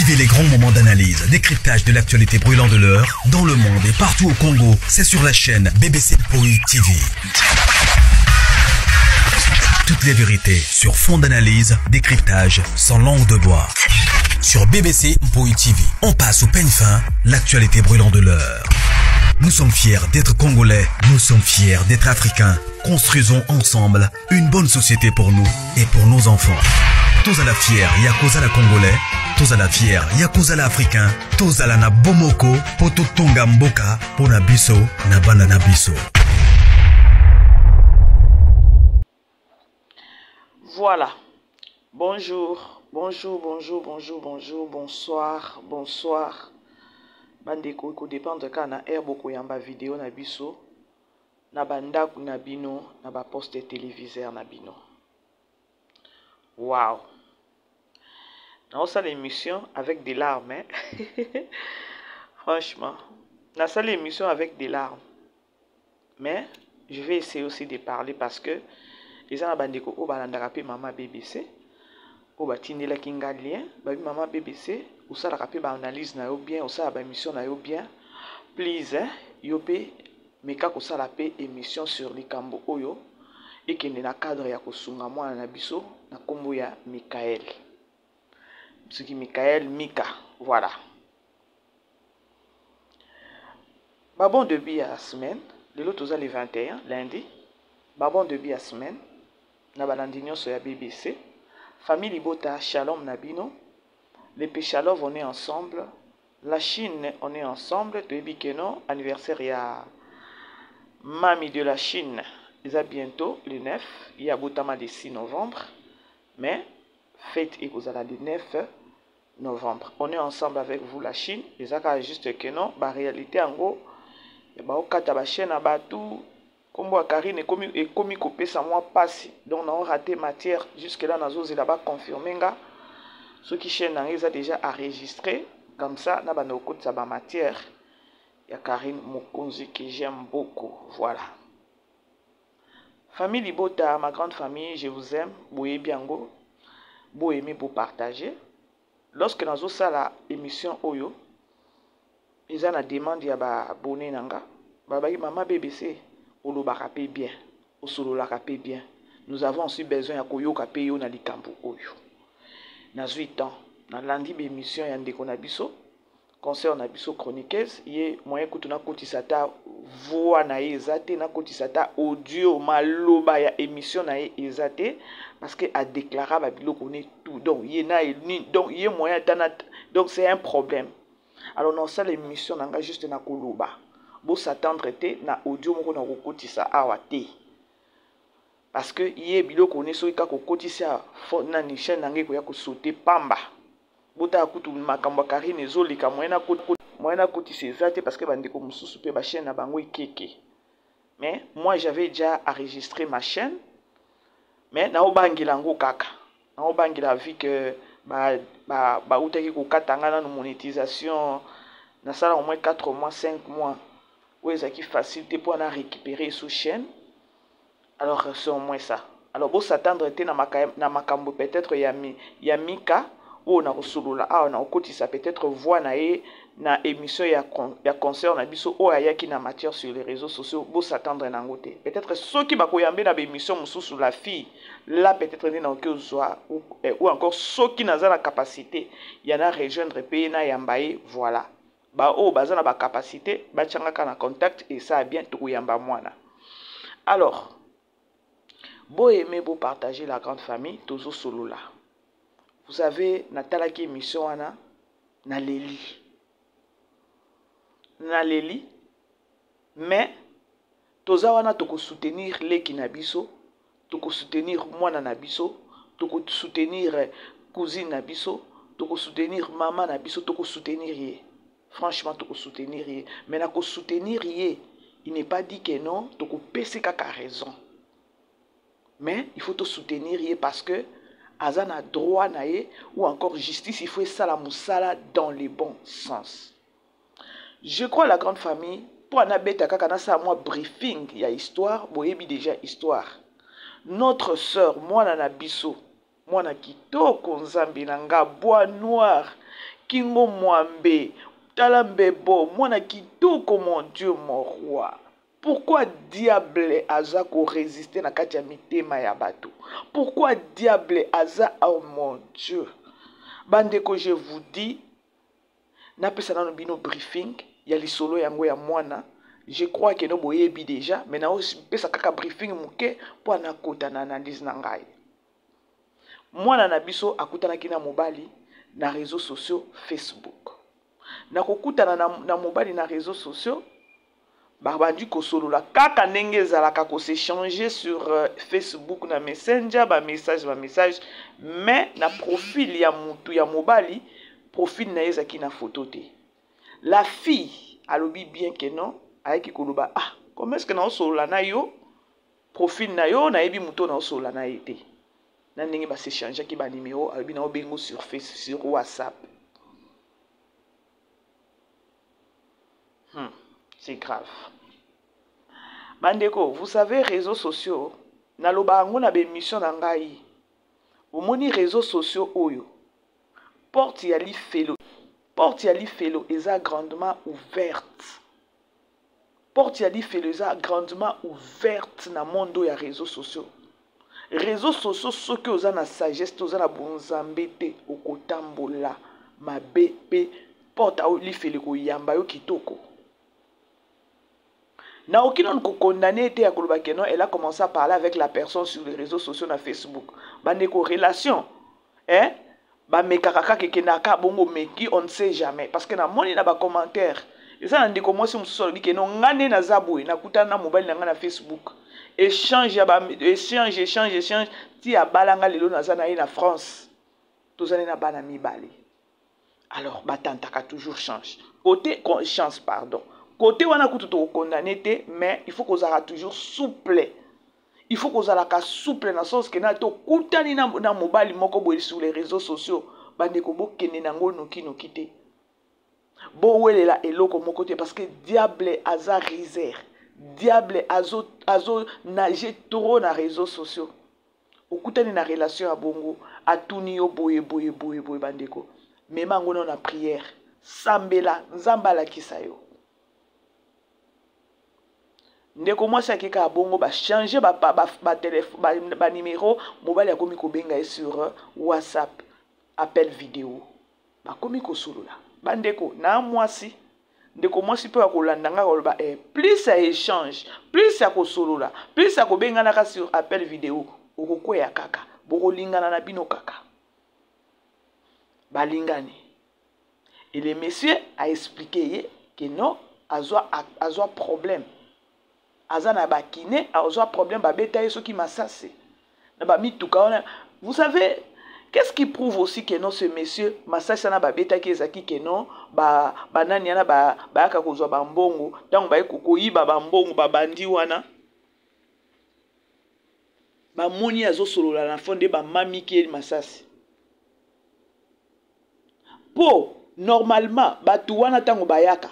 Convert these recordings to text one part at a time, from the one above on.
Vivez les grands moments d'analyse, décryptage de l'actualité brûlante de l'heure, dans le monde et partout au Congo. C'est sur la chaîne BBC Poi TV. Toutes les vérités sur fond d'analyse, décryptage, sans langue de bois. Sur BBC Mpoi TV, on passe au peigne fin l'actualité brûlante de l'heure. Nous sommes fiers d'être Congolais, nous sommes fiers d'être Africains. Construisons ensemble une bonne société pour nous et pour nos enfants. Tozala fier ya kozala Congolais, tozala fier ya kozala Africain, tozala na bomoko po totonga mboka po na biso na bana na biso. Voilà. Bonjour, bonjour, bonjour, bonjour, bonjour, bonsoir, bonsoir. Bandeko ekodépendre kaka na heure bokoyamba video na biso na ba ndaku na bino na ba poste televiseur na bino. Wow. Naosala émission avec des larmes, hein? Franchement, nasala émission avec des larmes. Mais je vais essayer aussi de parler parce que eza na bandeko oyo balandaka mpe mama BBC oyo batindelaki nga lien babi mama BBC osalaka mpe baanalyse na yo bien, osala baémission na yo bien, please, hein, yo mpe meka kosala mpe émission sur likambo oyo ekende na cadre ya kosunga mwana na biso na nkombo ya Michael, soki Michael Mika. Voilà. Ba bon début ya semaine. Lelo toza le 21, lundi. Ba bon début ya semaine na balandi nyonso ya BBC famille libota. Shalom na bino. Les Péchalov, on est ensemble. La Chine, on est ensemble. Toyebi que non, anniversaire ya Mami de la Chine eza bientôt le 9. Ye abotama le 6 novembre, mais fête ekozala le 9 novembre. On est ensemble avec vous, la Chine. Eza kaka juste que non, baréalité yango baokata bachaîne na bato. Nkombo ya Karine ekomi kopesa mwa mpasi, donc nao raté matière. Jusque là nazozela baconfirme nga soki chaîne na nga eza déjà enregistré, comme ça na banda kokotisa bamatière ya Karine Mokonzi que j'aime beaucoup. Voilà. Famille libota, ma grande famille, je vous aime. Boyebi yango, boaime, bopartage. Lorsque nazosala émission oyo, eza na demande ya baabonné na nga. Babaki: "Mama BBC, olobaka mpe bien, osololaka mpe bien, nous avons aussi besoin ya koyoka mpe yo na likambo oyo." Nazwi temps, nalandi baémission ya ndeko na biso, concert na biso, chroniqueuse. Ye moyen kutu nakotisa ata voix na ye eza te, nakotisa ata audio, maloba ya émission na ye eza te, parce que adéclara babiloko ne tout. Donc ye na donc ye moyen ata na, donc c'est un problème. Alors nasala émission na nga juste na koloba. Bos'attendre te na audio moko na kokotisa awa te, parce que ye biloko ne soki kaka okotisi nani, chaîne na ngai ekoya kosaute pamba. Botala kutu makambo ya Karine ezoleka, moyen nakotisa eza te, parce que bandeko mosusu mpe bachaîne na bango ekeke. Mais moi, j'avais déjà enregistré ma chaîne, mais naobangela yango kaka, naobangela vu que bautaki kokata nga nanu monétisation. Nasala au moins 4 mois, 5 mois oyo ezalaki facile te mpo na récupérer sous chaîne. Alors c'est au moins ça. Alors bos'attendre te na makambo peut-être ya Mika oyo na kosolola awa, na kokotisa peut-être voix na ye na émission ya concert na biso oyo ayaki na matière sur les réseaux sociaux. Bos'attendre na yango te. Peut-être soki bakoyambe na baémission mosusu, la fille là, peut-être nde nakoki ozwa, ou encore soki naza na capacité ya na rejoindre mpe ye, nayamba ye. Voilà. Baoyo baza na bacapacité, batiangaka na contact, esala bien, tokoyamba mwana. Alors boaime, bopartager, la grande famille. Tozosolola. Vous savez, natalaki émission wana, naleli, naleli. Mais toza wana, tokosoutenir leki na biso, tokosoutenir mwana na biso, tokosoutenir cousine na biso, tokosoutenir mama na biso, tokosoutenir ye. Franchement, tokosoutenir ye. Mais na kosoutenir ye, il n'est pas dit que non, tokopesa kaka raison. Mais il faut tosoutenir ye parce que aza na droit na ye, ou encore justice, il faut esala mosala dans le bon sens. Je crois, la grande famille, mpo anabeta kaka, nasala mwa briefing ya histoire. Boyebi déjà histoire. Notre sœur, mwana na biso, mwana kitoko, nzambe na nga, bois noir, Kingo mwambe, tala mbebo, mwana kitoko mon Dieu, mon roi. Pourquoi diable aza ko résister na kati ya mitema ya bato? Pourquoi diable aza, oh mon Dieu. Bandeko, je vous dis, napesa nano bino briefing ya lisolo yango ya mwana. Je crois que no boyebi déjà, mais naopesa kaka briefing moke mpo anakota na analyse na ngai. Mwana na biso akutanaki na mobali na réseaux sociaux Facebook. Nakokutana na mobali na réseaux sociaux, babandi kosolola kaka ndenge ezalaka kos'échanger sur Facebook na Messenger, bamessage bamessage, mais na profil ya mutu ya mobali, profil na ye ezalaki na photo te. La fille alobi bien que non, ayaki koloba: "Ah, comment est-ce que naosolola na yo, profil na yo, nayebi moto naosolola na ye te?" Na ndenge bas'échangeaki banimero, alobi naobengo sur Face, sur WhatsApp. C'est grave. Bandeko, vous savez, réseaux sociaux, naloba yango na bémission na ngai, omoni réseaux sociaux oyo, porte ya lifelo, porte ya lifelo eza grandement ouverte. Porte ya lifelo eza grandement ouverte na monde oyo ya réseaux sociaux. Réseaux sociaux, soki oza na sagesse te, oza na bonzambe te, okotambola mabe mpe porte lifelo ekoyamba yo kitoko. Naoki nanu kokondamner te ya koloba ke non, elle a commencé à parler avec la personne sur les réseaux sociaux na Facebook. Bandeko, relation, eh? Bamekaka kaka, ekendaka bongo, meki, on ne sait jamais. Parce que namoni na bacommentaire, eza na ndeko mwasi mosusu alobi ke non, nga nde naza boye, nakutana na mobali na nga na Facebook, échange ya ba échange, échange, échange, ti abalanga. Lelo naza na ye na France, tozali na bana mibale. Alors batantaka toujours change côté chance, pardon, côté wana kutu tokokondamner te, mais il faut kozalaka toujours souple. Il faut kozalaka souple na sens ke na tokutani na mobali moko boye sur les réseaux sociaux, bandeko, bokende nango nokinoki te, bowelela eloko moko te, parce que diable aza rusé. Diable azo, azo nage trop na réseaux sociaux. Okutani na relation ya bongo, atuni yo boye boye boye boye, bandeko, mema yango nano na prière, sambela Nzambe alakisa yo. Ndeko mwasi akeka bongo, bachange banimero, mobali akomi kobenga ye sur WhatsApp, appel vidéo, bakomi kosolola. Bandeko na mwasi, ndeko mwasi mpe akolanda nga, koloba plus ya échange, plus ya kosolola, plus ya kobenganaka sur appel vidéo, okokweya kaka, bokolingana na bino kaka. Balingani et le monsieur a expliqué ye que non, azwa problème, aza na bakine, azwa problème, babeta ye soki masasi na bamituka wana. Vous savez qu'est-ce qui prouve aussi que non, ce monsieur, masasi wana babetaki ezalaki ke non, banani wana bayaka kozwa bambongo, ntango baye koyiba bambongo, babandi wana bamoni azosolola na fond, nde bamamiki ye masasi. Mpo normalement bato wana, ntango bayaka,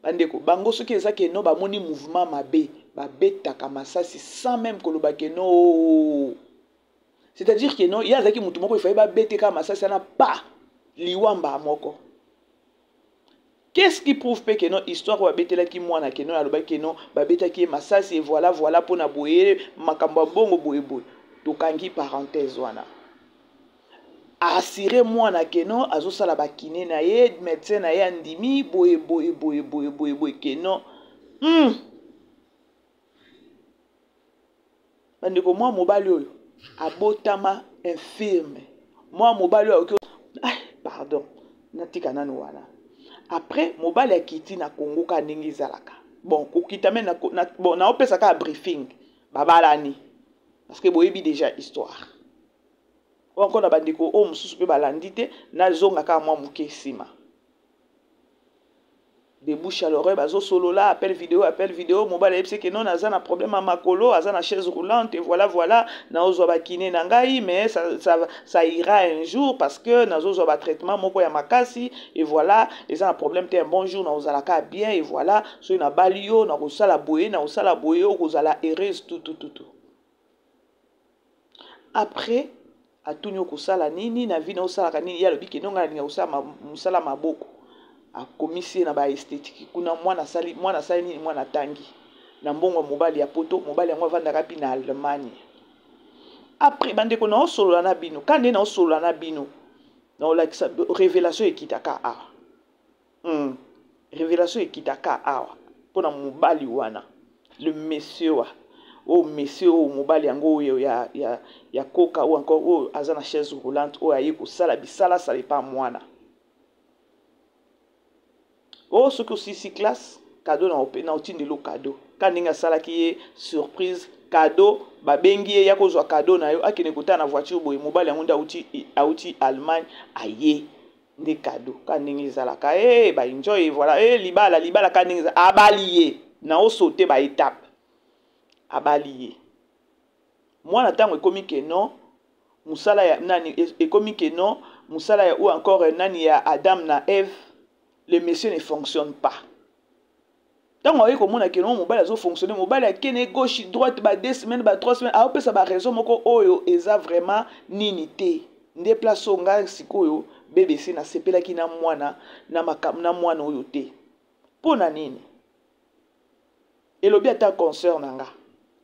bandeko, bango soki eza ke no, bamoni mouvement mabe, babetaka masasi sans même koloba ke no. C'est-à-dire ke non, ye azalaki motu moko efaye babete kaka masasi wana pa liwamba moko. Qu'est-ce qui prouve mpe ke non, histoire oyo babetelaki mwana ke non, alobaki ke non, babetaki ye masasi et voilà voilà, mpona boye makambo ya mbongo boye boye. Tokangi parenthèse wana. Assuré mwana ke non, azosala bakine na ye, médecin na ye andimi boye boye boye boye boye boye ke non. Bandeko, mwa mobali oyo abotama infirme, mwa mobali oyo akoki, ah, pardon, natika nanu wana. Après mobali akiti na Kongo kaka ndenge ezalaka. Bon, kokita me bon, naopesa kaka briefing. Babalani, parce que boyebi déjà histoire oyo. Encore na bandeko oyo mosusu mpe balandi te, nazonga kaka mwa moke nsima. De bouche à l'oreille, bazosolola, appel vidéo, appel vidéo. Mobali ayebisi ke non, aza na problème ya makolo, aza na chaise roulante et voilà voilà, naozwa bakine na ngai, mais ça ira un jour, parce que nazozwa batraitement moko ya makasi et voilà, eza na problème te, un bon jour naozalaka bien et voilà, soki nabali yo, nakosala boye, nakosala boye, okozala heureuse, tout tout tout tout. Après Atuni okosala nini na vie na osalaka nini? Ye alobi kende, ngai nalinga kosala mosala maboko. Akomisi ye na ba esthétique kuna. Mwana asali, mwana asali nini? Mwana atangi na mbongo ya mobali ya poto. Mobali yango avandaka mpi na Allemagne. Après, bandeko, naosolola na bino ka nde naosolola na bino, naolakisa révélation ekitaka awa. Révélation ekitaka awa mpona mobali wana, le monsieur wa oyo, monsieur oyo, mobali yango oyo ya koka oyo encore, oyo aza na chaise roulante, oyo aye kosala bisalasala epa mwana oyo. Soki osilisi classe, cadeau na otindeli cadeau ka ndenge asalaki ye surprise cadeau. Babengi ye ya kozwa cadeau na yo, akende kotala na voiture boye, mobali yango nde auti Allemagne, aye nde cadeau ka ndenge ezalaka. E baenjoy, voilà. E libala, libala ka ndenge abali ye na osote baétape, abali ye mwana. Ntango ekomi ke non, mosala ya nani, ekomi ke non, mosala ya ou encore nani ya Adam na Eve, le monsieur ne fonctionne pas. Ntango aye komona ke non, mobali azofonctionne, mobali akende gauche, droite, ba 2 semaines, ba 3 semaines, aopesa baraison moko oyo eza vraiment nini te. Nde place oyo ngai sikoyo BBC nasepelaki na mwana na makambo na mwana oyo te. Mpo na nini? Elobi ata concert na nga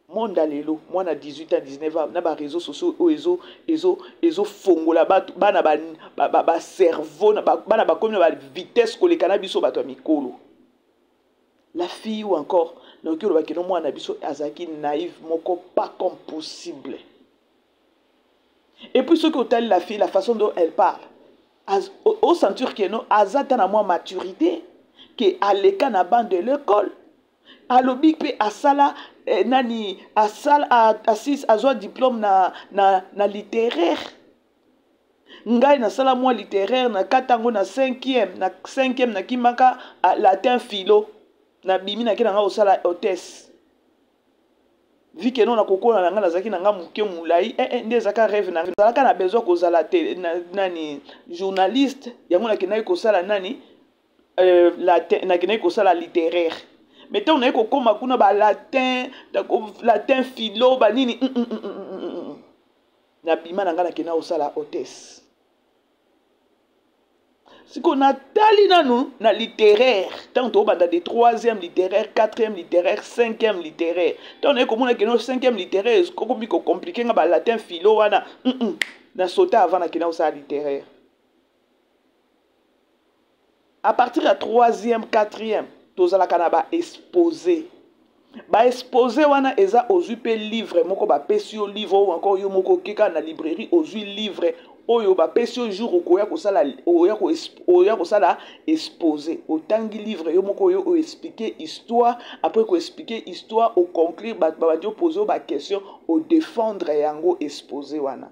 monda lelo, mwana 18 ans, 19 ans, na baréseau sociaux oyo ezofongola bato, bana bacerveau, bana bakomi na bavitesse koleka na biso bato ya mikolo. La fille ou encore nakoki olobaki no, mwana na biso azalaki naïve moko pas comme possible. Et puis soki otali la fille, la façon dont elle parle, osentir ke no, aza ta na mwa maturité, ke aleka na banc de l'école. Alobi mpe asala nani, asala assis, azwa diplôme na littéraire. Ngai nasala mwa littéraire na kati yango na 5e, na 5e nakimaka latin philo, nabimi, nake na ngai kosala hôtesse. Vu que non, na kokola na ngai nazalaki na ngai moke, molai, nde ezalaka rêve na nazalaka na besoin kozala te nani, journaliste. Yango nakendaki kosala nani, latin, nakendaki kosala littéraire. Mais ntango naye kokóma kuna, balatin, latin philo, banini, nabima na ngai, nakenda kosala hôtesse. Sikoyo natali nanu na littéraire, ntango tobanda de troisième littéraire, quatrième littéraire, cinquième littéraire, ntango naye komona keno cinquième littéraire ekokomi kocompliquer nga, balatin philo wana, nasota avant, nakenda kosala littéraire. À partir ya troisième, quatrième, tozalaka na baexposé. Baexposé wana eza ozwi mpe livre moko, bapesi yo livre oyo, encore yo moko okeka na librairie, ozwi livre oyo bapesi yo. Jour okoya kosala, oya kosala exposé, otangi livre yo moko, oyo oexpliquer histoire. Après koexpliquer histoire, oconclure, bato babandi opose yo baquestion, odéfendre yango, exposé wana.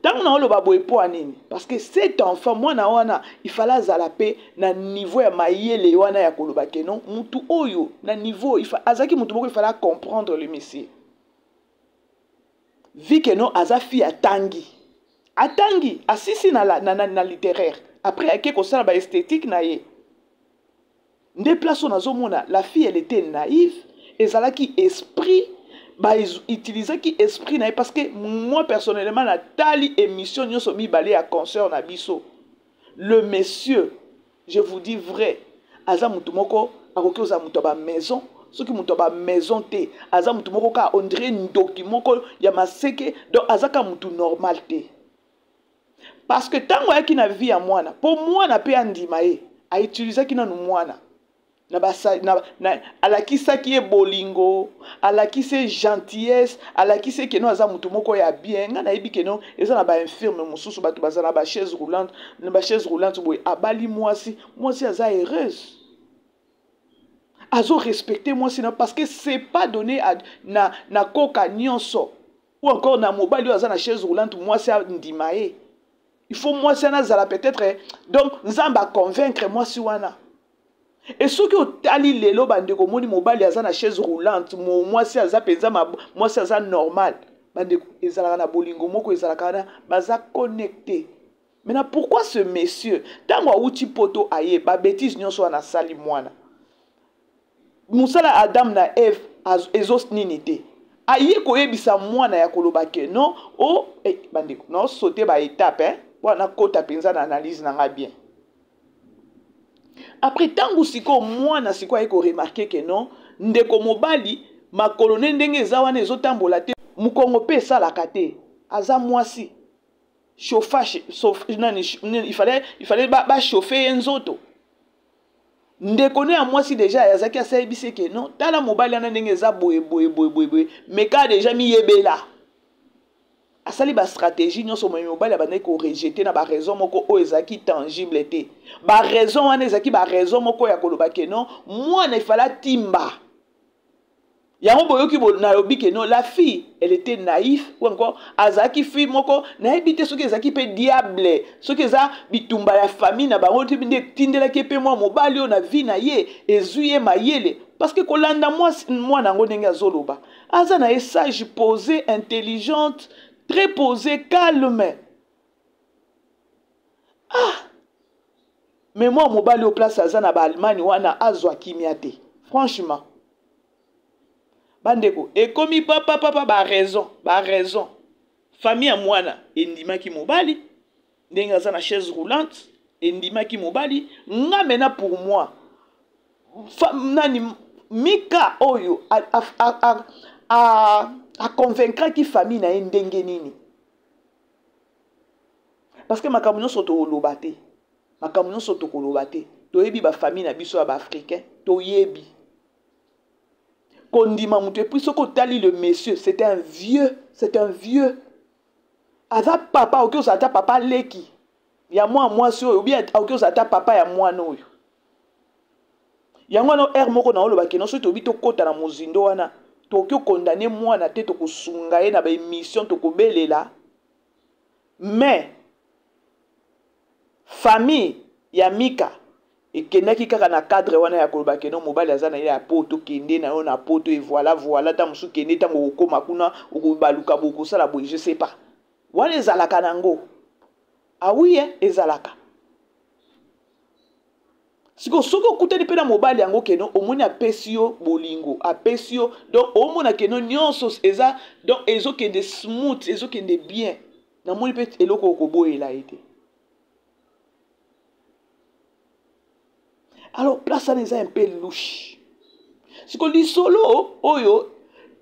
Ntango na oloba boye mpo ya nini? Parce que cet enfant, mwana wana, ifala azala mpe na niveau ya mayele wana ya koloba ke non, mutu oyo na niveau azalaki mutu moko, ifala comprendre le monsieur. Vu que non, aza fille atangi, atangi, asisi na littéraire, après ake kosala baesthétique na ye. Nde place oyo nazomona la fille, elle était naïve, ezalaki esprit, bautilisaki esprit na ye. Parce que moi personnellement, natali émission nyonso mibale ya concert na biso. Le monsieur, je vous dis vrai, aza motu moko akoki kozala moto ya bamaison. Soki moto ya bamaison te, aza motu moko kaka on dirait ndoki moko ya maseke. Donc aza kaka motu normal te, parce que ntango ayaki na vie ya mwana, mpo mwana mpe andima ye, autilisaki nanu mwana na alakisaki ye bolingo, alakisi ye gentillesse, alakisi ye keno aza motu moko ya bien. Ngai nayebi keno eza na bainfirme mosusu, bato baza na bachaise roulante, na bachaise roulante boye, abali mwasi, mwasi aza heureuse, azorespecte mwasi na, parce que c'est pas donné na koka nyonso ou encore na mobali oyo aza na chaise roulante, mwasi andima ye. Il faut mwasi wana azala peut-être, donc Nzambe aconvaincre mwasi wana. E soki otali lelo, bandeko, omoni mobali aza na chaise roulante, mwasi aza mpenza, mwasi aza normal, bandeko, ezalaka na bolingo moko, ezalaka wana, baza connecté. Maintenant, pourquoi ce monsieur, ntango awuti poto, aye babêtise nyonso wana asali mwana, mosala Adam na Eve ezo nini te? Aye koyebisa mwana ya koloba ke non o oh, eh, bandeko naosaute ba étape eh, mpo nakota mpenza na analyse na ngai bien. Après ntango sikoyo mwana sikoyo aye koremarke ke non, ndeko mobali makolo ne ndenge eza wana ezotambola te, mokongo mpe esalaka te, aza mwasi chauffage, sauf, nani, il fallait bachauffe ba ye nzoto. Ndeko ne ya mwasi deja azalaki asayebisi ke non, tala mobali wana ndenge eza boye boye boye boye boye, meka deja miyebela. Asali ba stratégie nyonso, moye mobali abandaki korejete na baraison moko oyo ezalaki tangible te. Baraison wana ezalaki baraison moko ya koloba ke non, mwana efala atimba yango. Boyoki, nalobi ke non, la fille, elle était naïf ou encore azalaki fille moko, nayebi te soki ezalaki mpe diable, soki eza bitumba ya famille na bango nde etindelaki mpe mwa mobali oyo na vie na ye ezwi ye mayele. Parce que kolanda mwana yango ndenge azoloba, aza na ye sage, posé, intelligente, très posé, calme. Ah, mais mwa mobali oyo, place aza na baAllemagne wana, azwa kimia te. Franchement bandeko, ekomi papapapa baraison baraison. Famille ya mwana endimaki mobali ndenge aza na chaise roulante, endimaki mobali. Nga mena, pour moi, nani, Mika oyo aconvaincraki famille na ye ndenge nini? Parce que makambo nyonso tokoloba te, makambo nyonso tokoloba te. Toyebi bafamille na biso ya baafricain, toyebi kondima moto. Et puis soki otali le monsieur, c'est un vieux, c'est un vieux, aza papa. Oki ozala ata papa leki ya mwa mwasi oyo, obi oki ozala ata papa ya mwana oyo. Yango wana ere moko na oloba keno soki toyebi tokɔta na mozindo wana, tokoki okondane mwana te, tokosunga ye na baémission, tokobelela. Mais famille ya Mika ekendaki kaka na cadre wana ya koloba keno mobali aza na ye ya poto, kende na yo na poto et voilà voilà. Ta mosusu kende, ntango okokóma kuna okobaluka boye, okosala boye, je sais pas. Wana ezalaka nango awi, ah ezalaka. Sikoyo soki okutani mpe na mobali yango keno omoni apesi yo bolingo, apesi yo, donc omona keno nyonso eza, donc ezokende smooth, ezokende bien, namoni mpe eloko okoboyela ye te. Alors place wana eza un peu louche. Sikoyo lisolo oyo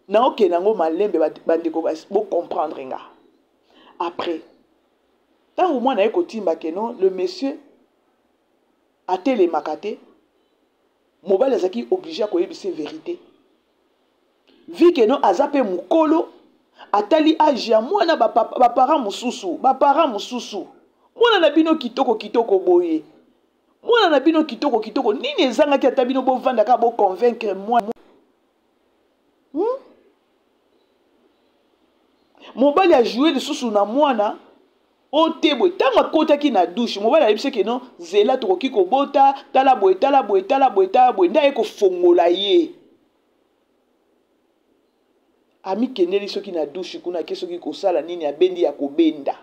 naokende yango malembe, bandeko, bocomprendre nga. Après ntango mwana ye kotimba keno le monsieur atelemaka te, mobali azalaki obligé akoyebisa vérité, vu keno aza mpe mokolo, atali age ya mwana. Baparent mosusu, baparent mosusu, mwana na bino kitoko kitoko boye, mwana na bino kitoko kitoko, nini ezangaki ata bino bovanda kaka boconvaincre mwana, Mobali ajoue lisusu na mwana o te boye. Ntango akotaki na douche, mobali ayebisi ke non, zela, tokoki kobota, tala boye, tala boye, tala boye, tala boye. Nde aye kofongola ye, amikendeli soki na douche kuna, ake soki kosala nini, abendi ya kobenda,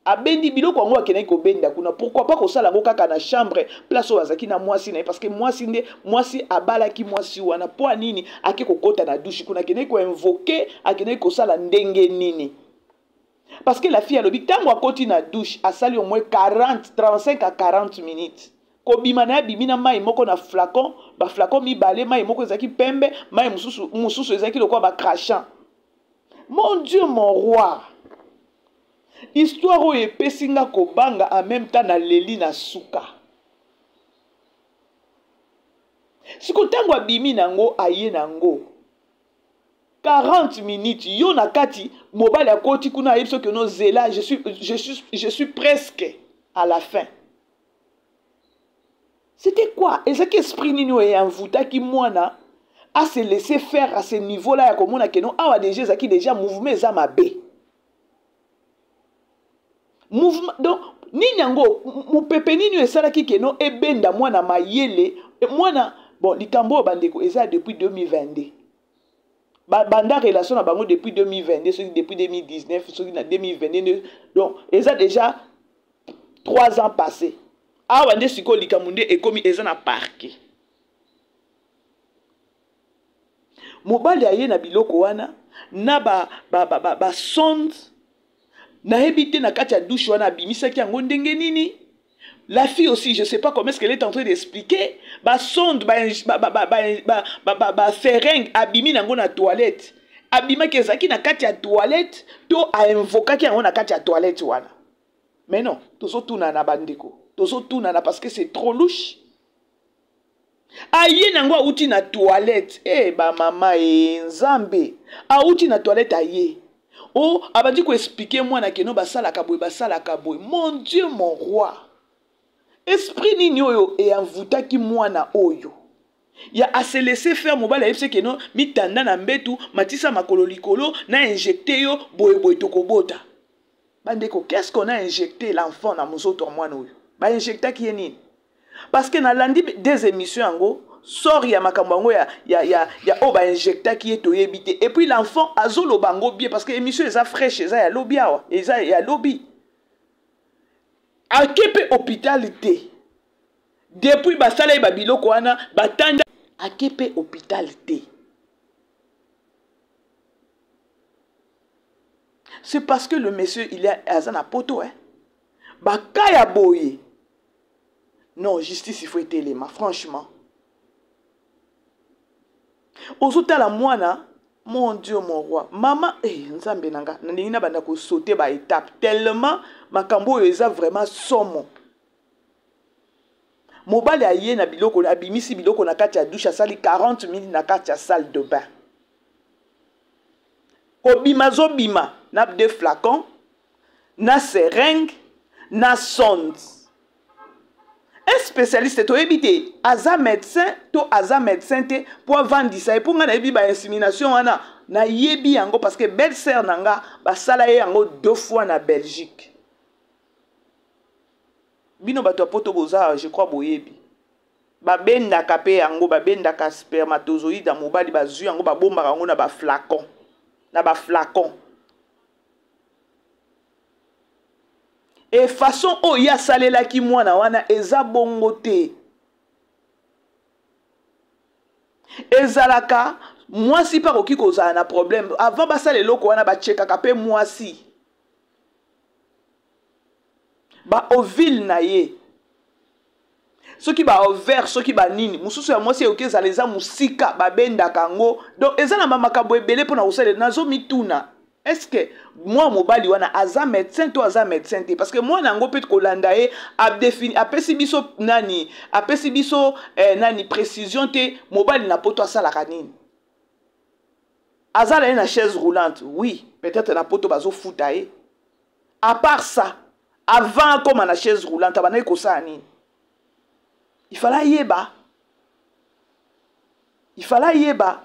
abendi biloko yango akendaki kobenda kuna. Pourquoi pas kosala yango kaka na chambre, place oyo azalaki na mwasi na ye? Parce que mwasi nde mwasi, abalaki mwasi wana. Mpo nini ake kokɔta na douche kuna, akendaki koinvoquer, akendaki kosala ndenge nini? Parce que la fille alobi ntango akoti na douche, asali au moins 40, 35 à 40 minutes. Kobima na ye, abimi na mai moko na flacon, baflacon mibale. Mai moko ezalaki pembe, mai mosusu, mosusu ezalaki lokola bacrachant. Mon Dieu, mon roi, histoire oyo epesi nga kobanga, en même temps naleli na suka. Siko ntango abimi nango, aye nango 40 minutes yo na kati, mobali akoti kuna, ayebi soki onozela, je suis presque à la fin. C'était quoi? Ezalaki esprit nini oyo envoûtaki mwana à se laisser faire à ce niveau là ya komona keno awa déjà ezalaki déjà mouvement eza mabe, mouvement? Donc nini yango, mopepe nini oyo esalaki keno ebenda mwana mayele, mwana? Bon, likambo oyo bandeko, eza depuis 2022. Banda relation na bango depuis 2022, soki depuis 2019, soki na 2022, donc eza déjà 3 ans passé. Awa nde sikoyo likambo nde ekomi, eza na parquet. Mobali aye na biloko wana, na ba ba ba, ba, ba sonde nayebi te na kati ya douche wana abimisaki yango ndenge nini. La fille aussi, je sais pas comment est-ce qu'elle est en train d'expliquer, ba sonde, ba ba ba ba ba ba, ba, ba seringue abimi nango na toilette, abimaki ezalaki na kati ya toilette to ainvokaki yango na kati ya toilette wana. Mais non, tozotunana bandeko, tozotunana parce que c'est trop louche. Aye nango awuti na toilette, eh ba mama e nzambe, awuti na toilette aye o abandi koexplike mwana keno basalaka boye, basalaka boye. Mon Dieu, mon roi, esprit nini oyo eanvutaki mwana oyo ya ase laisser faire? Mobali ayebisi keno mitanda na mbetu, matisa makolo likolo, na injecte yo boye boye, tokobota. Bandeko, qu'est-ce qu'on a injecté l'enfant na mozoto ya mwana oyo? Bainjectaki ye nini? Parce que nalandi des émissions yango, sort ya makambo yango ya oyo bainjectaki ye toyebi te. Et puis l'enfant azoloba yango bien parce que émission eza fraîche, eza ya lobi awa, eza ya lobi. Ake mpe hôpital te depuis basala ye babiloko wana, batanda, ake mpe hôpital te. C'est parce que le monsieur, il est aza na poto, hein. Baka ya boye, non, justice il faut etelema franchement. Ozotala mwana, mon Dieu, mon roi, mama eh, nzambe na nga, nalingi na banda kosaute ba étape tellement makambo oyo eza vraiment somo. Mobali aye na biloko, abimisi biloko na kati ya douche, asali 40 minutes na kati ya salle de bain, kobima azobima na deux flacons, na seringue, na sonde. Un spécialiste, toyebi te aza médecin to aza médecin te mpo avandisa ye. Mpo ngai nayebi bainsémination wana, nayebi yango parce que belle sœur na nga basala ye yango deux fois na Belgique. Bino bato ya poto boza, je crois boyebi, babendaka mpe yango, babendaka spermatozoïde ya mobali, bazwi yango, babombaka yango na baflacon, na baflacon. E façon oyo ye asalelaki mwana wana eza bongo te. Ezalaka mwasi mpe akoki kozala na problème. Avant basala eloko wana, bachekaka mpe mwasi baovile na ye, soki baovaire, soki banini mosusu ya mwasi ekoki ezala eza mosika, babendaka yango. Donc eza na bamakambo ebele mpona kosalela. Nazomituna, est-ce que mwa mobali wana aza médecin to aza médecin te? Parce que mwana yango mpe kolanda ye apesi biso nani, apesi biso nani précision te. Mobali na poto asalaka nini? Aza na ye na chaise roulante, oui, peut-être na poto bazofuta ye. À part ça, avant akóma na chaise roulante, abandaki kosala nini? Il fallait ayeba, il fallait ayeba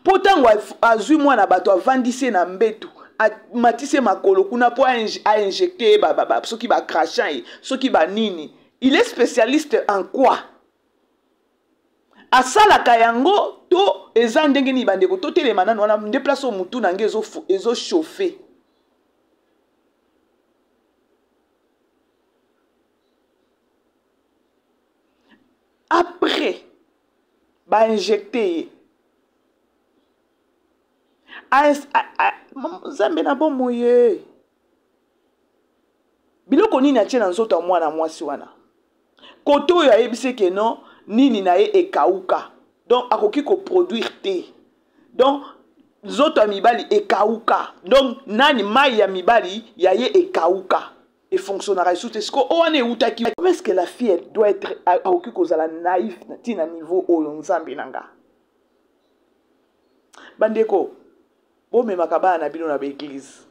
mpo ntango azwi mwana bato, avandisi ye na mbetu, amatisi ye makolo kuna mpo ainjecte ye soki bacrachin ye, soki banini. Il est spécialiste en quoi? Asalaka yango to eza ndenge nini? Bandeko, totelema nanu wana nde place oyo mutu na nge ezochauffe. Après bainjecte ye, nzambe na bomoi ye, biloko nini atie na nzoto ya mwana mwasi wana? Kote oyo ayebisi ke non, nini na ye ekauka, donc akoki koproduire te. Donc nzoto ya mibali ekauka, donc nani, mai ya mibali ya ye ekauka, efonctionnaka lisusu te. Siko oyo wana eutaki, comment est-ce que la fille, elle doit être, akoki kozala naïf ntina niveau oyo? Nzambe na nga, bandeko, bomemaka bana na bino na baeglise.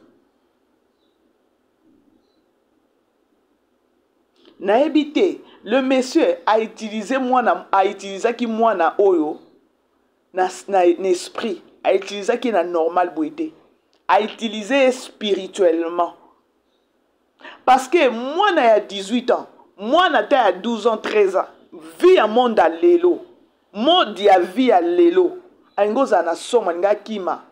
Nayebi te, le monsieur a utilisé mwana, autilisaki mwana oyo na esprit, autilisaki na normal boye te, autilize ye spirituellement, parce que mwana ya 18 ans, mwana ta ya 12 ans, 13 ans, vie ya monde ya lelo, mode ya vie ya lelo, alingi ozala na somo, alingi akima.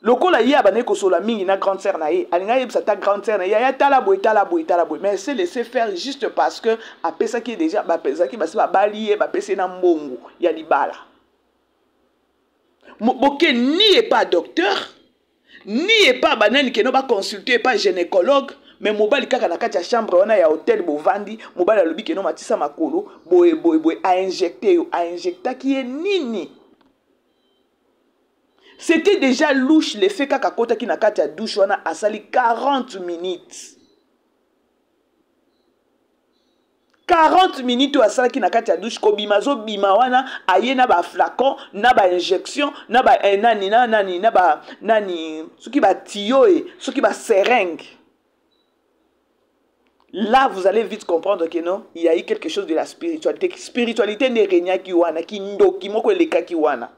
Lokola ye abandaki kosola mingi na grande sœur na ye, alingi ayebisa ata grande sœur na ye: "Yaya, tala boye, tala boye, tala boye." Mais se laisser faire juste parce que apesaki ye déjà, bapesaki, basi babali ye, bapesi ye na mbongo ya libala. Boke ni epa docteur, ni epa banani keno baconsulte epa gynécologue, mais mobali kaka na kati ya chambre wana ya hotel bovandi, mobali alobi keno matisa makolo boye boye boye, ainjecte yo. Ainjectaki ye nini? C'était déjà louche le fait kaka akotaki na kati ya douche wana, asali 40 minutes. 40 minutes oyo asalaki na kati ya douche, kobima azobima wana aye na baflacon na bainjection na ba eh, nani na nani na ba nani, soki batiyo e soki baseringue. Là, vous allez vite comprendre que non, il y a eu quelque chose de la spiritualité. Spiritualité nde régnaki wana, kindoki moko elekaki wana.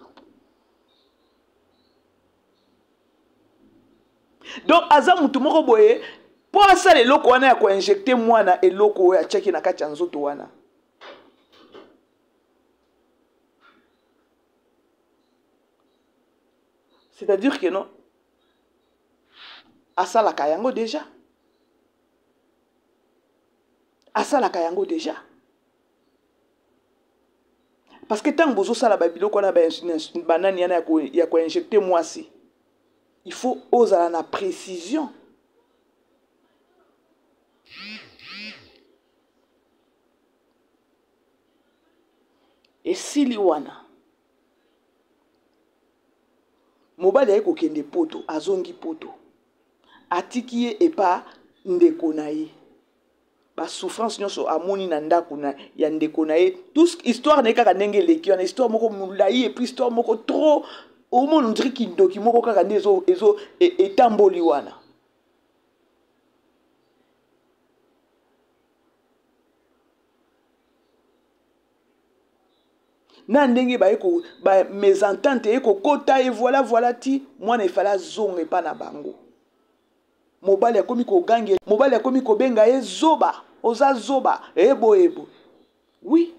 Donc aza mutu moko boye mpo asala eloko wana ya koinjecte mwana, eloko oyo atiaki na kati ya nzoto wana. C'est-à-dire que non, asalaka yango déjà. Asalaka yango déjà. Parce que ntango bozosala babiloko wana, banani wana ya koinjecte mwasi, il faut ozala na précision. Esili wana, mobali aye kokende poto, azongi poto, atiki ye epa ndeko na ye. Basouffrance nyonso amoni na ndako na ya ndeko na ye, tout histoire na ye kaka ndenge eleki wana, histoire moko molai, et puis histoire moko trop omona ondiri kindoki moko kaka nde ezo, ezo etamboli wana. Na ndenge baye ko ba mésentente eye kokota e voilà voilà, ti mwana efale azonga epa na bango. Mobali akomi kogangela, mobali akomi kobenga ye zoba, oza zoba, ebo ebo. Oui,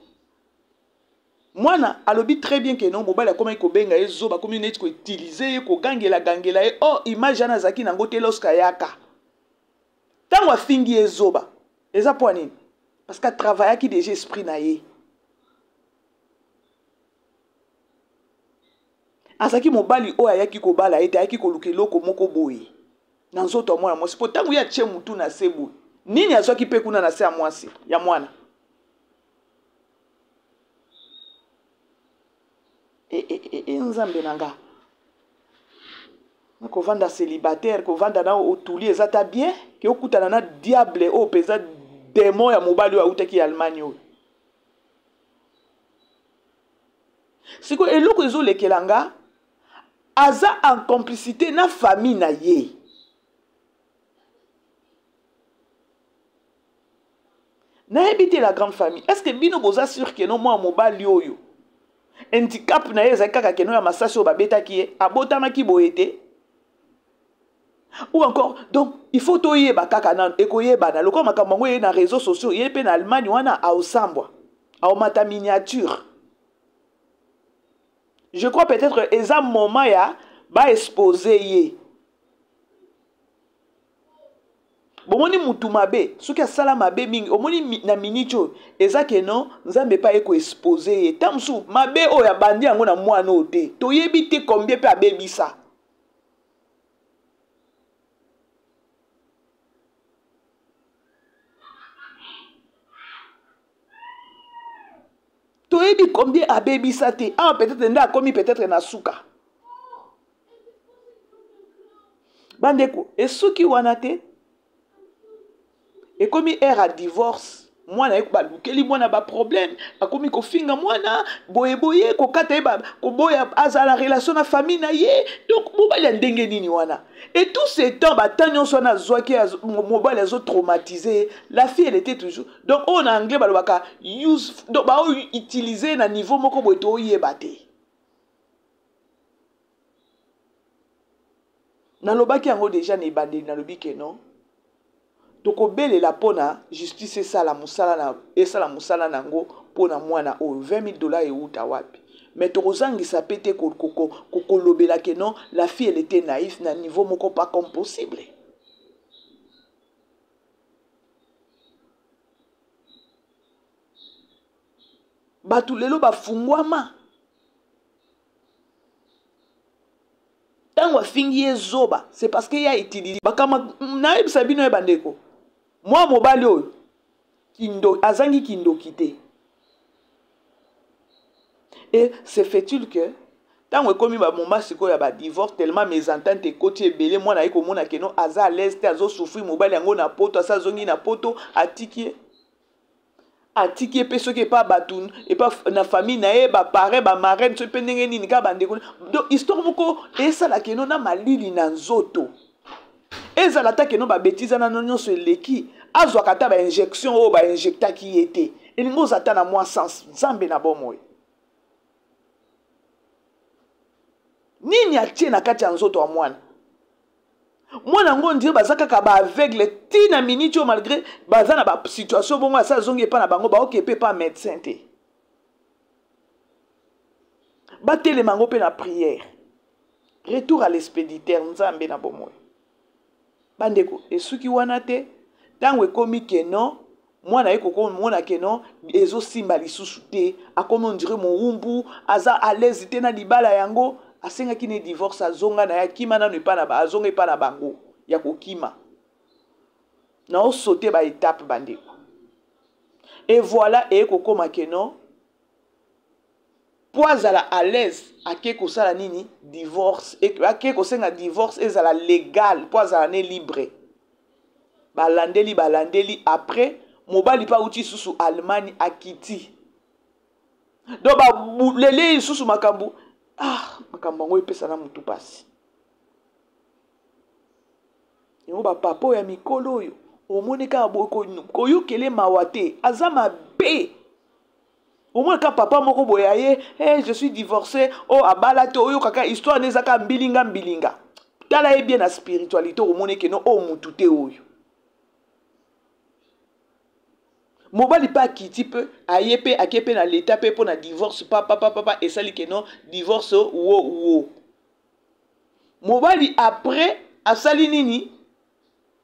mwana alobi très bien ke non, mobali akomaki kobenga ye zoba, akomi neti koutilize ye, kogangela gangela ye. Or image wana azalaki nango te lorsque ayaka. Ntango afingi ye zoba, eza mpo nini? Parce que atravaillaki déjà esprit na ye. Azalaki mobali oyo ayaki kobala ye te, ayaki koluka eloko moko boye na nzoto ya mwana mwasi, mpo ntango ye atie mutu na se boye, nini azwaki mpe kuna na se ya mwasi ya mwana? E, e, e, e, Nzambe na nga, kovanda célibataire, kovanda na otuli eza ta bien ke okutana na diable oyo mpenza, démon ya mobali oyo autaki ya Allemagne oyo. Sikoyo eloko ezolekela nga, aza en complicité na famille na ye. Nayebi te, la grande famille, est ce que bino boza sûr ke no mwana mobali oyo handicap na ye ezali kaka keno ya masasi oyo babetaki ye, abotamaki boye te ou encore? Donc il faut toyeba kaka nano, ekoyebana lokola makambo yango ye na réseaux sociaux, ye mpe na Allemagne wana aosambwa, aomata miniature. Je crois peut-être eza moment ya baexpose ye. Bomoni mutu mabe soki asala mabe mingi, omoni na miniti oyo eza ke non, Nzambe epai aye koexpose ye. Ta mosusu mabe oyo abandi yango na mwana oyo te, toyebi te combien mpe abebisa. Toyebi combien abebisa te. Awa peut-être nde akomi peut-être na suka. Bandeko, esuki wana te, ekomi ère ya divorce. Mwana ye balukeli mwana baproblème, akomi kofinga mwana boyeboye, kokata ye, koboya azala relation na famille na ye. Donc mobali ya ndenge nini wana? Et tout ce temps, batemps nyonso wana azwaki, mobali azotraumatize ye, la fille, elle était toujours, donc oyo na anglais balobaka use, donc baoyo utilize na niveau moko boye, toyeba te. Nalobaki yango deja na ebandeli, nalobi ke non, tokobelela mpona justice esala mosala na esala mosala na yango mpona mwana oyo. 20 000 $ euta wapi? Mais tokozangisa mpe te kolobela ke non, la fille, elle était naïf na niveau moko pas comme possible. Bato lelo bafungwama. bafingi ye zoba, c'est parce que ye autilize bakama. Nayebisa bino ye bandeko, mwa mobali oyo kindo, azangi kindoki te. Et se fait-il que ntango ekomi bamoma sikoyo ya badivorce, tellement mésentente ekoti ebele, mwana aye komona keno aza à l'aise te, azosouffrir. Mobali yango na poto, asa azongi na poto, atiki ye, atiki ye mpe soki epa bato, epa na famille na ye, baparrain, bamarraine, soki mpe ndenge nini, kaka bandeko. Donc histoire moko esala keno na malili na nzoto. Ezala ata keno babetiza nano nyonso eleki, azwaka ata bainjection oyo bainjectaki ye te, elingi oza ata na mwa sens. Nzambe na bomoi, nini atie na kati ya nzoto ya mwana? Mwana yango ondire baza kaka baaveugle ti na miniti oyo, malgré baza na basituation bongo. Asa azongi epa na bango, baoke mpe epa médecin te, batelema yango mpe na prière, retour à l'expéditeur. Nzambe na bomoi, bandeko, esuki wana te. Ntango ekomi keno mwana ye kokomona keno ezosimba lisusu te, akomi ondire mowumbu, aza à l'aise te na libala yango, asengaki ne divorce. Azonga na ye, akima nano epa na, azonga epa na bango ya kokima. Naosote baetape, bandeko. Et voilà, eye kokóma keno mpo azala à l'aise, ake kosala nini? Divorce. Ake kosenga divorce ezala légal mpo azala ne libre. Balandeli, balandeli. Après, mobali mpe auti lisusu Allemagne, akiti, donc balele lisusu makambo. Ah, makambo yango epesa na motu mpasi. Yango bapapa oyo ya mikolo oyo, omoni kaka koyokele mawa te, aza mabe. Omoni kaka papa moko boye aye: "Hey, je suis divorcé." Oyo abala te, oyo kaka histoire ne eza kaka mbilinga mbilinga. Tala ye bien na spiritualité, omoni keno oyo mutu te. Oyo mobali mpe akiti mpe aye mpe ake mpe na leta mpe mpo na divorce. Papapapapa, esali keno divorce wo wo. Mobali après asali nini?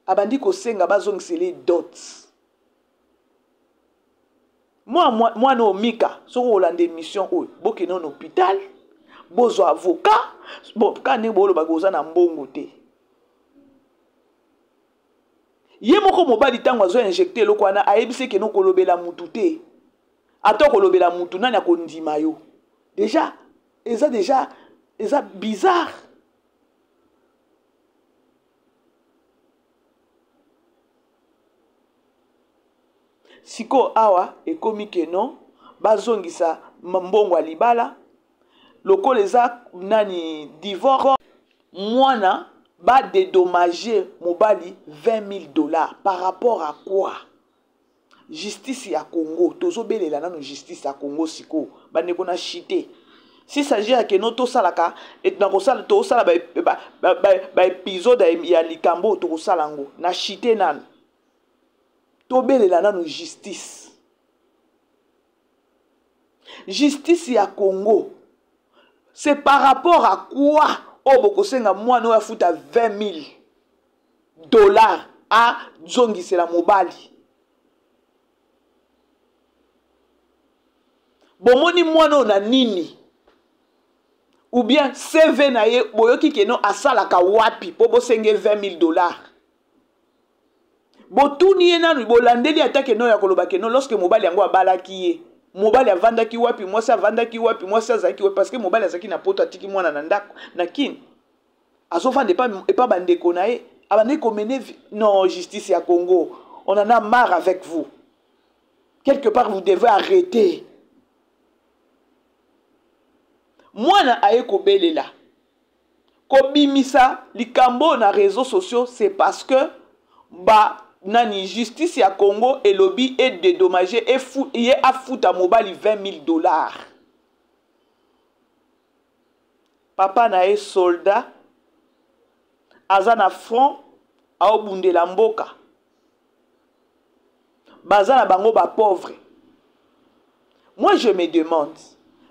Abandi kosenga bazongisela dot. Mwana oyo Mika, soki olanda émission oyo, bokende na hôpital, bozwa avocat. Bon, kaka ndenge boolobaka, oza na mbongo te. Ye moko mobali, ntango azo injecte eloko wana, ayebisi ekende kolobela mutu te. Ata kolobela mutu, nani akondima yo? Déjà eza, déjà eza bizarre. Sikoyo awa ekomi keno bazongisa mbongo ya libala lokola eza nani, divorce. Mwana badédommage mobali 20 000 $. Par rapport à quoi? Justice ya Congo, tozobelela nano justice ya Congo. Sikoyo bandeko, na chite, si s'agit ya keno tosalaka nakosala, tosala baépisode ba ya likambo oyo, tokosala yango na chite. Nano tobelela nano justice, justice ya Congo. C'est par rapport à quoi oyo bokosenga mwana oyo afuta 20 000 $ azongisela mobali? Bomoni mwana oyo na nini? Ou bien CV na ye, boyoki keno asalaka wapi mpo bosenge 20 000 $? Botuni ye nanu, bolandeli ata keno ya koloba keno lorsque mobali yango abalaki ye, mobali avandaki wapi, mwasi avandaki wapi, mwasi azalaki wapi? Parce que mobali azalaki na poto, atiki mwana na ndako na Kini, azovanda epa bandeko na ye, abandaki komene. Non, justice ya Congo, on en a marre avec vous. Quelque part, vous devez arrêter. Mwana aye kobelela, kobimisa likambo na réseaux sociaux, c'est parce que ba nani, justice ya Congo elobi edédommage ye, afuta mobali 20 000 $. Papa na ye soldat, aza na front, aobundela mboka, baza na bango bapauvre. Moi, je me demande,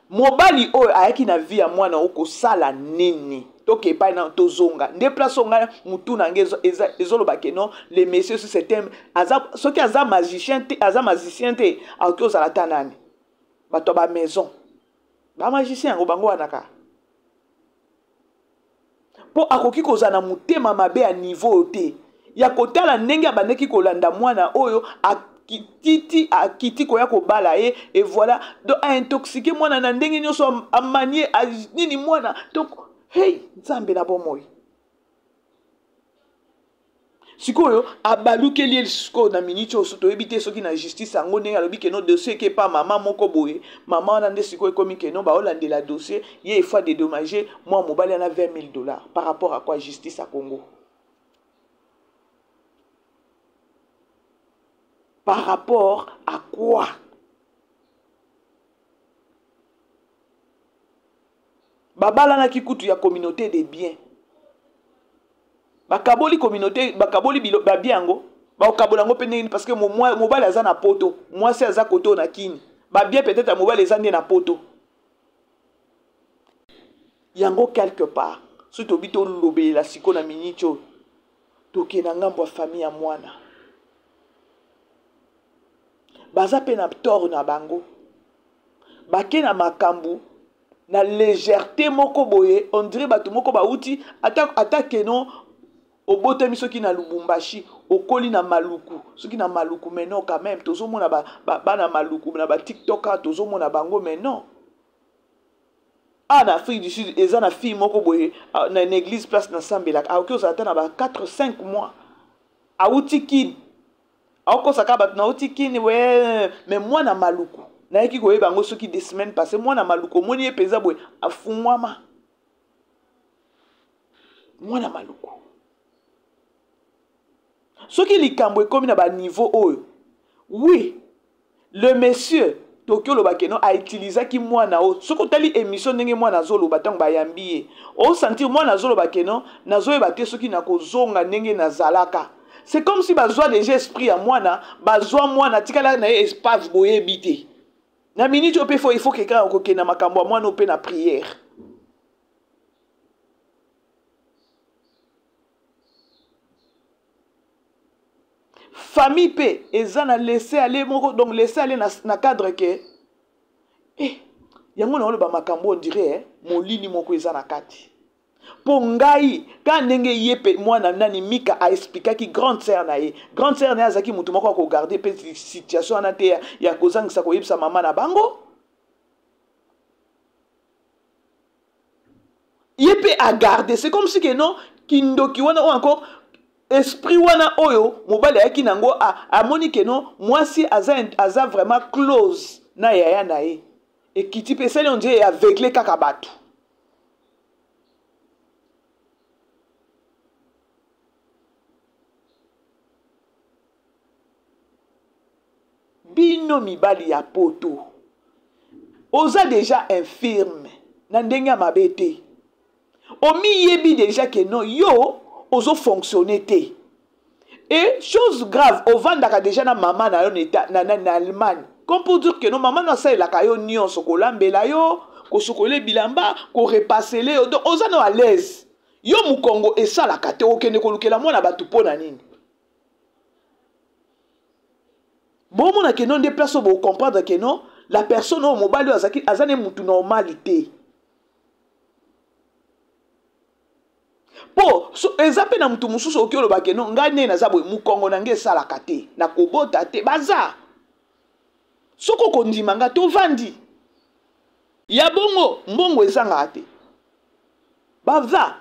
mobali oyo ayaki na vie ya mwana oyo kosala nini? Toke epai na tozonga nde place oyo ngai mutu na ngai ezoloba ke non, le monsieur, c'est un, aza, soki aza magicien te, aza magicien te, akoki ozala ata nani, bato ya bamaison, bamagicien yango bango wana kaka. Mpo akoki kozala na motema mabe ya niveau oyo te, ya kotala ndenge abandaki kolanda mwana oyo akititi akiti koya kobala ye, et voilà. Donc aintoxiquer mwana na ndenge nyonso, amanie nini mwana. Donc hey, Nzambe na bomoi. Sikoyo abalukeli ye sikoyo na miniti oyo toyebi te soki na justice yango ndenge alobi keno dossier eke pa mama moko boye, mama wana nde sikoyo ekomi keno baolandela dossier ye, il faut dédommager mwa mobali wana 20 000 $. Par rapport à quoi? Justice ya Congo, par rapport à quoi? Babalanaki kutu ya communauté de biens, bakaboli communauté, bakaboli babien yango, bakokabola yango mpe ndenge? Parce que mobali aza na Poto, mwasi aza koto na Kini. Babien peut-être ya mobali eza nde na Poto yango quelque part. Soki tobi tolobelela sikoyo na miniti oyo, tokende na ngambo ya famille ya mwana, baza mpe na tort na bango. Bake na makambo na légèreté moko boye, on dirait bato moko bauti ata, ata keno obotami soki na Lubumbashi, okoli na Maluku, soki na Maluku. Mais non, quand même tozomona bana ba, ba Maluku na baTikTok, tozomona bango. Mais non, awa na Afrique du Sud eza na fille moko boye na église place nasambelaka, akoki ozala ata na ba 4 5 mois, awuti Kini, aokosaka bato nauti Kini we. Mais mwana Maluku, nayeki koyeba yango soki des semaines passé. Mwana Maluku, omoni ye mpenza boye, afungwama, mwana Maluku. Soki likambo ekomi na baniveau oyo, oui, le monsieur toki oloba keno autilisaki mwana oyo. Soki otali émission ndenge mwana azoloba ntango bayambi ye, osentir mwana azoloba keno nazoyeba te soki nakozonga ndenge nazalaka. C'est comme si bazwa déjà esprit ya mwana, bazwa mwana, atikala na ye épave, boyebi te. Na minute oyo mpe il faut keka kokende makambo ya mwana oyo mpe na prière. Famille mpe eza na laisser aller moko, donc laisser aller na cadre ke eh, yango na oloba makambo on dirait eh, molili moko eza na kati. Mpo ngai ka ndenge ye mpe mwana nani Mika aexplikaki grande sœur na ye, grande sœur na ye azalaki motu moko akogarde mpe situation wana te ya kozangisa koyebisa mama na bango. Ye mpe agarde, c'est comme si ke non, kindoki wana oyo encore esprit wana oyo mobali ayaki nango, amoni ke non, mwasi aza vraiment close na yaya na ye, ekiti mpe esali on dirait aveugle kaka bato. Bino mibali ya Poto, oza déjà infirme na ndenge ya mabe te, omiyebi déjà ke non, yo ozofonctionne te. Et chose grave, ovandaka déjà na mama na yo na Allemagne, comme pour dire que non, mama no asalelaka yo nyonso, kolambela yo, kosukola bilamba, korepasele yo, donc oza no à l'aise. Yo mokongo esalaka te, okende kolukela mwana bato mpo na nini? Bomona ke non, nde place oyo bocomprendre ke non, la personne oyo, mobali oyo azalaki, aza ne mutu normal te. Mpo so, eza mpe na mutu mosusu okoki oloba ke non, ngai ndenge naza boye, mokongo na ngai esalaka te, nakobota te. Baza soki okondima nga, tovandi ya bongo, mbongo ezangaka te. Baza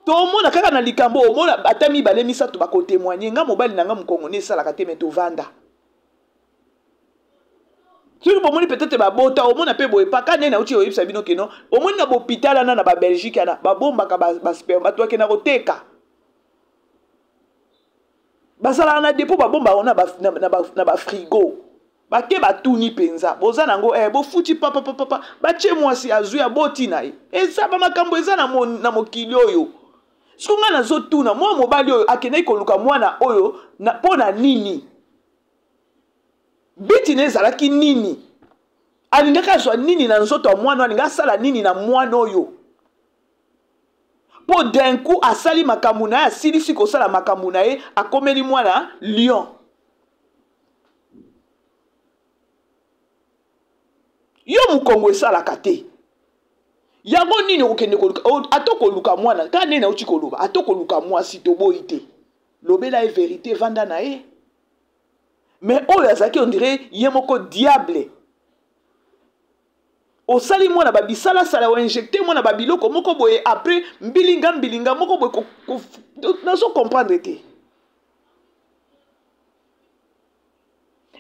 tomona kaka na likambo, omona ata mibale misato bakotémoigne: nga mobali na nga mokongo nde esalaka te, me tovanda. Soki bomoni peut-être babota, omona mpe boye paka nde nauti oyebisa bino keno omoni na bopital wana na baBelgique wana, babombaka basperme, bato bakenda koteka, bazalaka na dépôt, babombaka na bafrigo. Bake batuni mpenza, boza nango eh, bofuti papapapapa, batie mwasi azwi, aboti na ye. Eza bamakambo eza na mokili oyo. Soki ngai nazotuna, mwa mobali oyo akendaki koluka mwana oyo mpo na nini? Biti na ezalaki nini? Alingaki azwa nini na nzoto ya mwana oyo? Alingi asala nini na mwana oyo? Mpo d'un coup asali makambo na ye, asilisi kosala makambo na ye, akomeli mwana lion. Yo mokongo esalaka te. Yango nini okokende koluka, ata okoluka mwana, kaka ndenge nauti koloba, ata okoluka mwasi toboyi te. Lobela ye verite, vanda na ye. Mais oyo azalaki on dirait ye moko diable. Osali mwana ba bisalasala, o injecte mwana ba biloko moko boye, après mbilinga mbilinga moko boye, nazo comprendre te.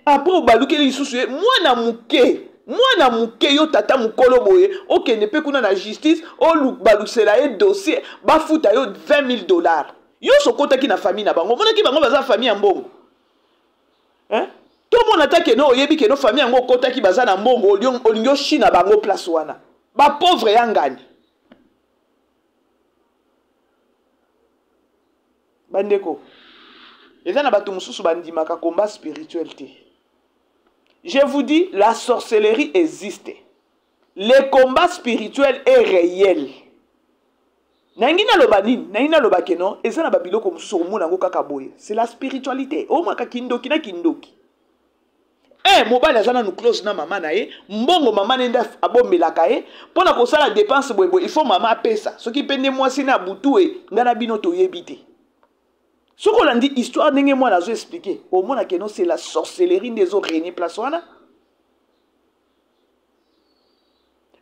Après obalukeli lisusu ye mwana moke, mwana moke yo tata mokolo boye, okende mpe kuna na justice, obalusela ye dossier, bafuta yo 20 000 $. Yo sokotaki na famille na bango, omonaki bango baza famille ya mbongo. Hein? Tomona ata keno oyebi keno famille yango okotaki baza na mbongo, olingi oshina bango place wana. Ba pauvre ya ngani. Bandeko, eza na bato mosusu bandimaka combat spirituel te. Je vous dis, la sorcellerie existe. Le combat spirituel est réel. Nangi naloba nini? Nangi naloba ke non, eza na ba biloko mosusu okomona yango kaka boye. C'est la spiritualité. Omonaka kindoki na kindoki. Mobali aza nanu close na mama na ye, mbongo mama na ye nde abombelaka ye mpo na kosala dépense boye boye, il faut mama apesa. Soki mpe nde mwasi na butu e, nga na bino toyebi te. Soki olandi histoire ndenge mwana azo expliquer, omona ke non, c'est la sorcellerie nde ezo régner place wana.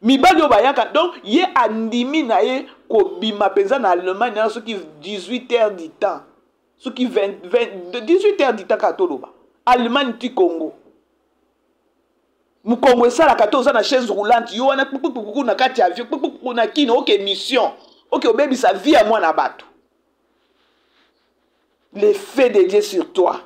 Mibali oyo bayaka, donc ye andimi na ye kobima mpenza na Allemagne na soki 18 heures du temps, soki 20, 20, 18 heures du temps kaka toloba Allemagne ti Congo. Mokongo esalaka te, oza na chaise roulante, yo wana kpupupupu na kati ya avion, kpupupupu na kino, oke mission, oke obebisa vie ya mwana bato. L'effet de Dieu sur toi.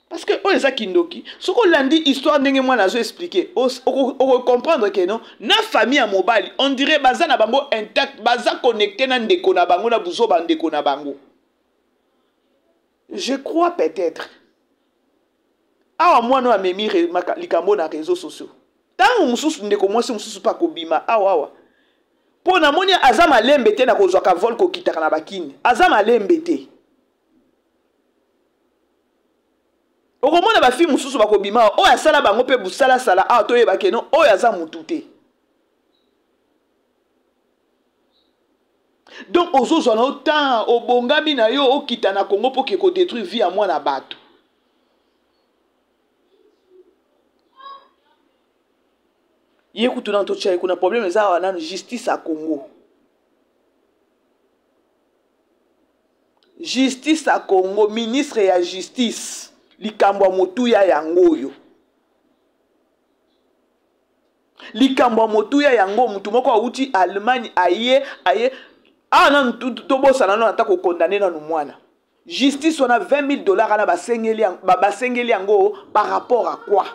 Parce que oyo eza kindoki. Soki olandi histoire ndenge mwana azo expliquer, oko comprendre que non, na famille ya mobali, on dirait baza na bango intact, baza connecté na ndeko na bango, na buzoba ndeko na bango. Je crois peut-être. Awa mwana oyo amemi likambo na réseaux sociaux. Tango mosusu ndeko mwasi mosusu pa kobima awa awa. Po namoni aza malembe te na kozwaka vol kokitaka na bakini. Aza malembe te. Okomona ba fille mosusu bakobima awa, oyo asala bango mpe busalasala awa, toyeba ke non, oyo aza mutu te. Donc ozozwa na yo temps, obongami na yo, okita na Congo mpo ke kodétruire vie ya mwana bato. Ye kutu nanu totia ye kuna, problème eza awa nanu justice ya Congo. Justice ya Congo, ministre ya justice, likambo ya motuya yango oyo. Likambo ya motuya yango, mutu moko awuti Allemagne aye, aye, awa nanu tobosana nanu ata kokondane nanu mwana. Justice wana 20 000 $ wana basengeli yango par rapport à quoi?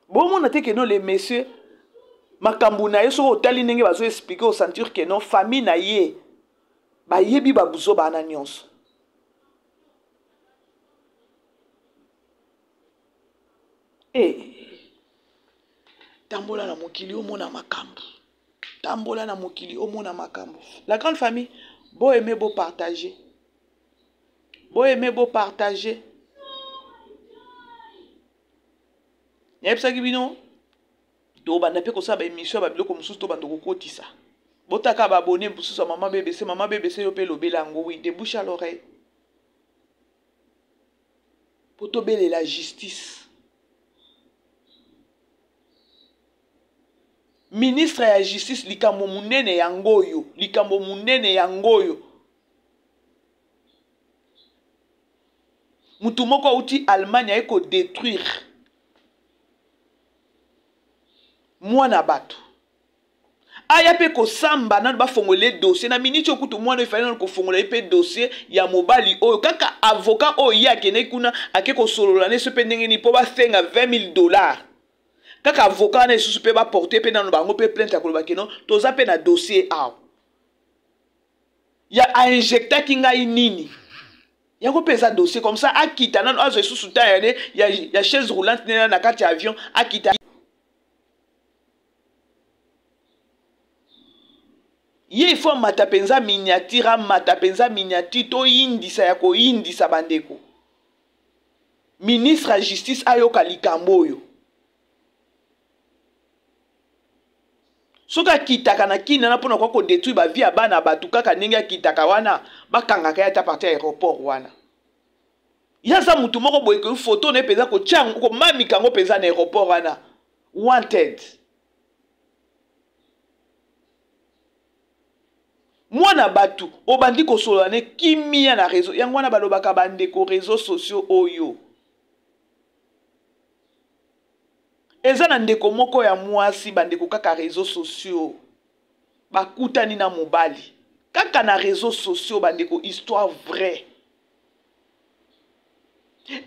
Bomona te que non, les messieurs, makambo na ye soki otali ndenge bazo expliquer, o sentir que non, famille na ye bayebi ba buzoba wana nyonso. Tambola na mokili omona makambo. Tambola na mokili omona makambo. La grande famille, bo aimer, bo partager. Bo aimer, bo partager. Nayebisaki bino tobanda mpe kosala ba émission ya ba biloko mosusu, tobanda kokotisa. Botaka ba abonné mosusu ya Mama BBC, Mama BBC yo mpe lobela yango, oui, de bouche à l'oreille. Po tobelela justice. Ministre ya justice, likambo monene yango oyo, likambo monene yango oyo. Mutu moko auti Allemagne aye ko détruire mwana bato. Aya pe kosamba nanu bafongola ye dossier na minute oyo kutu mwana oyo efali nanu kofongola ye pe dossier ya mobali oyo kaka avocat oyo ye akendeki kuna ake kosolola na ye so pe ndenge nini po basenga 20 000 $. Kaka avocat wana lisusu pe baporte pe nanu bango pe plainte ya koloba ke non, toza pe na dossier awa. Ya a injectaki ngai nini? Yango pe eza dossier comme ça akita nanu azwa lisusu temps ya ne, ya, ya chaise roulante nena na kati ya avion akita. Ye il faut amata mpenza miniature, amata mpenza miniature, toyindisa ya koyindisa bandeko. Ministre ya justice ayoka likambo oyo. Soki akitaka na Kin wana mpona kwa kodetruire ba vie ya bana bato kaka ndenge akitaka wana, bakangaka ye ata partir ya aéroport wana. Ye aza motu moko boye ke photo na ye mpenza kotia yango, komamika yango mpenza na aéroport wana. Wanted. Mwana bato obandi kosolola ne kimia na réseau. Yango wana balobaka bandeko réseaux sociaux oyo. Eza na ndeko moko ya mwasi bandeko kaka réseaux sociaux. Bakutani na mobali kaka na réseaux sociaux bandeko, histoire vraie.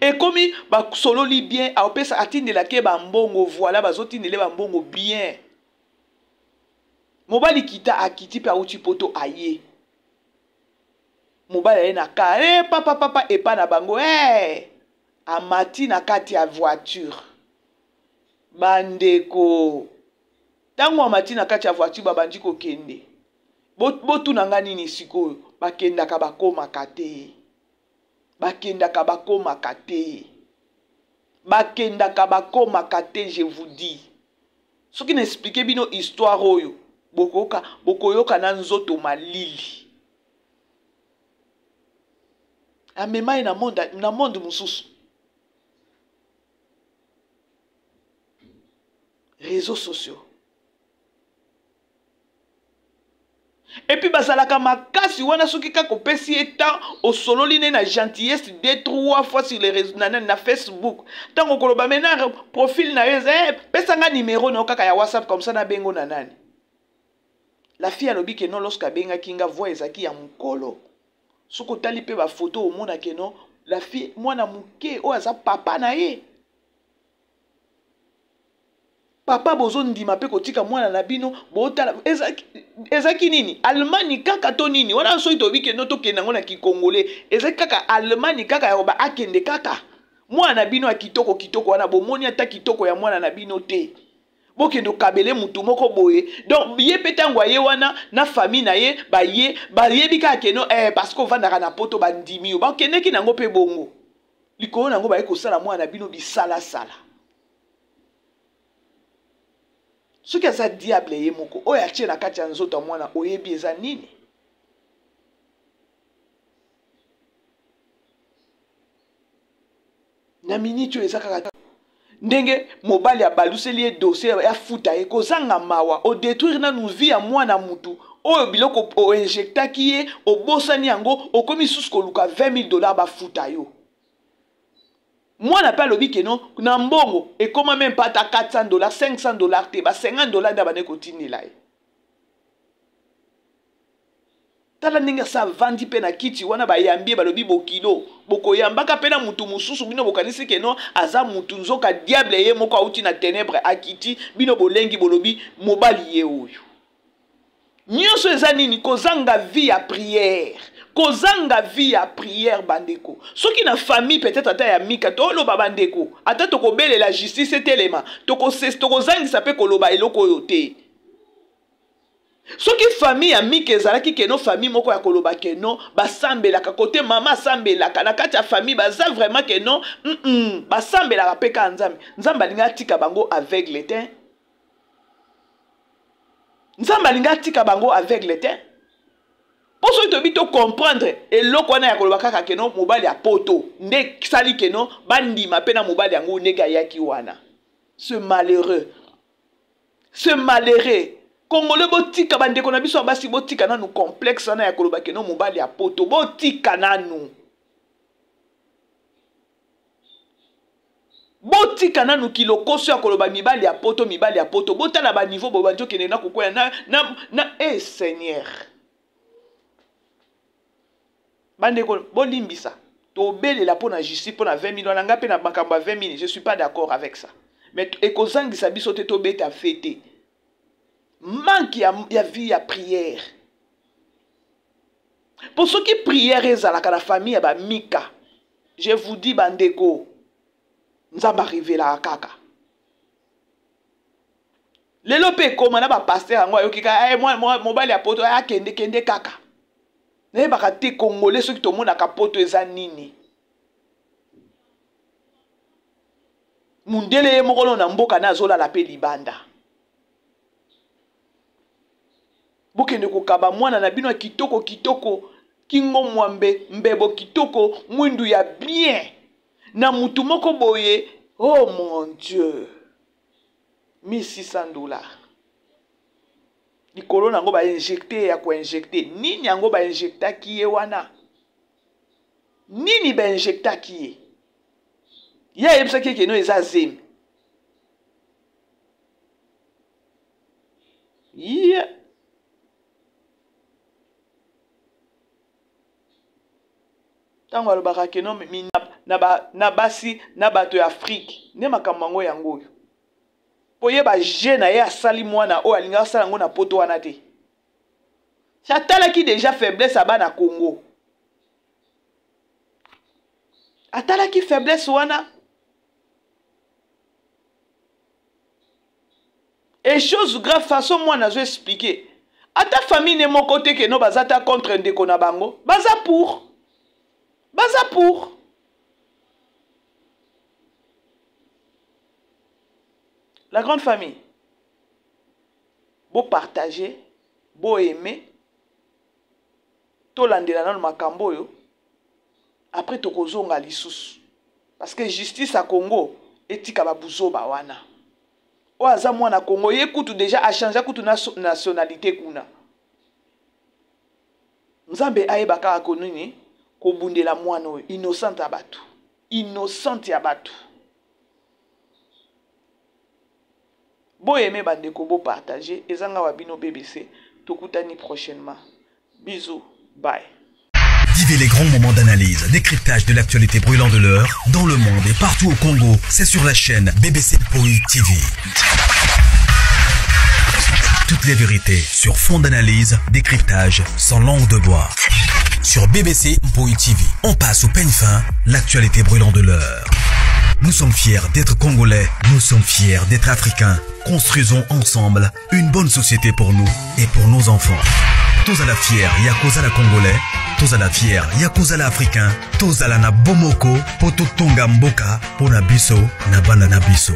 Ekomi basololi bien, apesa atindelaki ye ba mbongo, voilà bazotindele ba mbongo bien. Mobali kita akiti pe auti poto aye. Mobali aye na car, papa papa epa na bango, amati na kati ya voiture. Bandeko, tango amati na kati ya voiture babandi kokende. Botuna nga nini sikoyo? Bakendaka bakomaka te. Bakendaka bakomaka te. Bakendaka bakomaka te, je vous dis. Soki na expliquer bino histoire oyo, bokoyoka na nzoto malili. Amema ye na monde mosusu. Réseaux sociaux. Et puis bazalaka makasi wana soki kaka opesi ye temps osololi ne na gentillesse 2 3 fois sur les réseaux, na Facebook. Tango koloba maintenant profil na yo eza, pesa nga numéro na yo kaka ya WhatsApp comme ça na bengo na nani. La fille alobi ke non, lorsque abengaki nga voix ezaki ya mukolo. Soki otali pe ba photo omona ke non, la fille mwana muke oyo aza papa na ye. Papa bozo ndima pe kotika mwana na bino botala ezaki nini Allemagne kaka to nini wana soki toyebi ke no tokende yango na kikongole ezaki kaka Allemagne kaka ya ba akende kaka mwana na bino ya kitoko kitoko wana bomoni ata kitoko ya mwana na bino te bokende okabele mutu moko boye donc ye pe tango aye wana na famille na ye baye bayebi kaka ke no parce que ovandaka na poto bandimi yo bakendeki nango pe bongo likolo nango baye kosala mwana na bino bisalasala. Soki aza diable ye moko oyo atie na kati ya nzoto ya mwana oyebi eza nini? Na minute oyo eza kaka ndenge mobali abaluseli ye dossier ya futa ye kozanga mawa o détruire nanu vie ya mwana mutu oyo biloko o injectaki ye obosani yango okomi susu koluka 20 000 dollars bafuta yo. Mwana pe alobi ke non, na mbongo ekoma meme pas ata 400 dollars, 500 dollars te, ba 50 dollars nde abandaki kotindela ye. Tala ndenge asa avandi pe na kiti wana bayambi ye balobi bokilo, bokoyambaka pe na mutu mosusu bino bokanisi ke non aza mutu nzoka diable ye moko auti na tenebre akiti bino bolengi bolobi mobali ye oyo. Nyonso eza nini? Kozanga vie ya prière. Kozanga vie ya prière bandeko. Soki na famille peut-être ata ya Mika toloba bandeko, ata tokobelela justice etelema, tokozangisa pe koloba eloko oyo te. Soki famille ya Mika ezalaki keno famille moko ya koloba keno basambelaka kote mama asambelaka na kati ya famille baza vraiment keno basambelaka pe kaka Nzambe. Nzambe alingi atika bango aveugle te. Nzambe alingi atika bango aveugle te. Po soki toyebi to comprendre eloko wana ya koloba kaka keno mobali ya poto nde sali keno bandima pe na mobali yango ndenge ayaki wana. Ce malheureux. Ce malheureux. Congolais botika bandeko na biso ya basi botika nanu complexe wana ya koloba keno mobali ya poto botika nanu. Botika nanu kilokoso ya koloba mibali ya poto mibali ya poto botala ba niveau bobandi okende na kokwea na, na, na eh Seigneur. Bandeko bolimbisa tobelela mpo na justice mpo na 20 000 wana ngai mpe na makambo ya 20 000 je suis pas d'accord avec ça mais ekozangisa biso te tobeta fete manque ya vie ya prière. Po soki prière ezalaka na famille ya ba Mika, je vous dis bandeko, Nzambe arrivelaka kaka. Lelo mpe ekoma na bapaster yango ayoki kaka eh, mobali ya poto akende eh, kende kaka. Nayebaka te congolais soki tomonaka poto eza nini. Mundele ye moko no na mboka na azolala mpe libanda. Bokende kokaba mwana na bino ya kitoko kitoko, kingo mwambe, mbebo kitoko, mwindu ya bien na mutu moko boye. Oh mon Dieu, 1600 $ likolo nango ba injecte ya ko injecte nini yango ba injectaki ye wana nini ba injectaki ye? Ye ayebisaki eke no eza zemi ye. Ntango alobaka keno na basi na bato ya Afrike nde makambo yango yango oyo mpo ye baje na ye asali mwana oyo alingi asala yango na poto wana te. Atalaki deja faiblesse ya bana Congo, atalaki faiblesse wana. Et chose grave, façon mwana azo expliquer, ata famille ne moko te keno baza ta contre ndeko na bango, baza pour, baza pour. La grande famille, bo partager, bo aimer, tolandela nano makambo oyo, après tokozonga lisusu. Parce que justice à Congo etika ba buzoba wana. Oyo aza mwana Congo, ye kutu déjà a changer kutu nationalité kuna. Nzambe ayeba kaka ko nini kobundela mwana oyo innocente ya bato, innocente ya bato. Boyeme bandeko, bo partager, ezanga wa bino BBC, tokutani prochainement. Bisous, bye. Vivez les grands moments d'analyse, décryptage de l'actualité brûlante de l'heure, dans le monde et partout au Congo. C'est sur la chaîne BBC Mpoi TV. Toutes les vérités sur fond d'analyse, décryptage, sans langue de bois. Sur BBC Mpoi TV, on passe au peigne fin l'actualité brûlante de l'heure. Nous sommes fiers d'être Congolais, nous sommes fiers d'être Africains. Construisons ensemble une bonne société pour nous et pour nos enfants. Tozala fier ya kozala Congolais, tozala fier ya kozala Africain, tozala na bomoko po totonga mboka po na biso na bana na biso.